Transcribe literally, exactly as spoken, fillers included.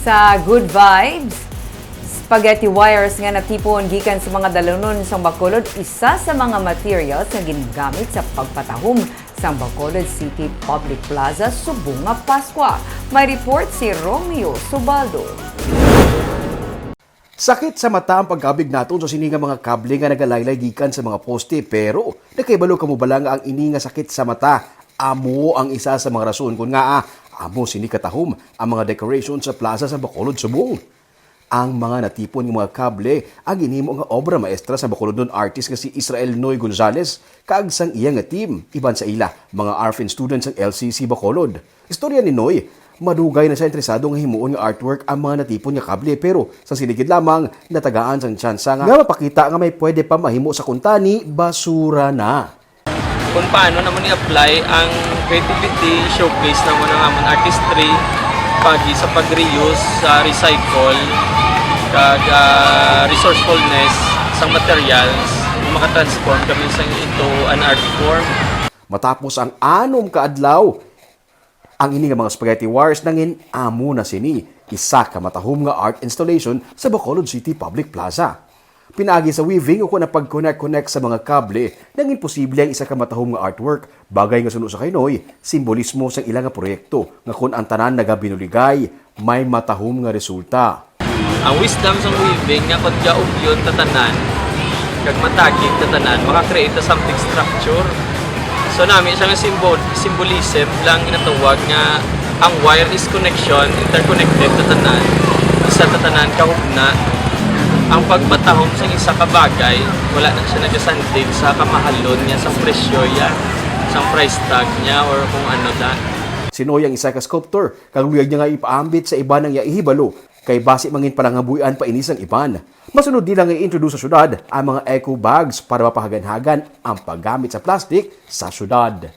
Sa Good Vibes, spaghetti wires nga natipon gikan sa mga dalunon sang Bacolod, isa sa mga materials nga ginagamit sa pagpatahom sang Bacolod City Public Plaza subong nga Paskwa. May report si Romeo Subaldo. Sakit sa mata ang pagkabig naton sa sini nga mga kable nga nagalaylay gikan sa mga poste, pero nakahibalo kamo bala nga ang ini nga sakit sa mata amo ang isa sa mga rason kon ngaa amo sini katahom ang mga decoration sa plaza sa Bacolod subong? Ang mga natipon nga mga kable ang ginhimo nga obra maestra sa Bacolodnon artist nga si Israel Noy Gonzalez kag sang iya nga team, iban sa ila mga ARFIN students sang L C C Bacolod. Istorya ni Noy, madugay na siya interesado nga himuon nga artwork ang mga natipon nga kable, pero sa siligid lamang natagaan sang tsansa nga, nga mapakita nga may pwede pa mahimo sa kuntani basura na. Kung paano namo ni-apply ang creativity, showcase namo ng amon artistry, pagi sa pag-reuse, sa recycle, kag ah, resourcefulness sa materials, makatransform kami sa into an art form. Matapos ang anom ka adlaw, ang ini nga mga spaghetti wires nangin amo na sini, isa ka matahom nga art installation sa Bacolod City Public Plaza. Pinaagi sa weaving o kon ang pag-connect-connect sa mga kable, nangin posible ang isa ka matahom nga artwork, bagay nga suno sa kay Noy, simbolismo sa ila nga proyekto nga kon ang tanan nagabinuligay, may matahom nga resulta. Ang wisdom sa weaving nga kon gaugyon ta tanan, kag matagid ta tanan, maka-create ta something structure. So nami siya nga symbol, symbolism lang ginatawag nga ang wire is connection, interconnected ta tanan, isa ta tanan kahugna. Ang pagpatahom sang isa ka bagay, wala na siya nagasandig sa kamahalon niya, sa presyo niya, sa price tag niya, or kung ano na. Si Noy ang isa ka sculptor, kag luyag niya nga ipaambit sa iban ang iya ihibalo, kay basi mangin palangabuy-an pa ini sang iban. Masunod nila nga i-introduce sa syudad ang mga eco bags para mapahaganhagan ang paggamit sa plastic sa syudad.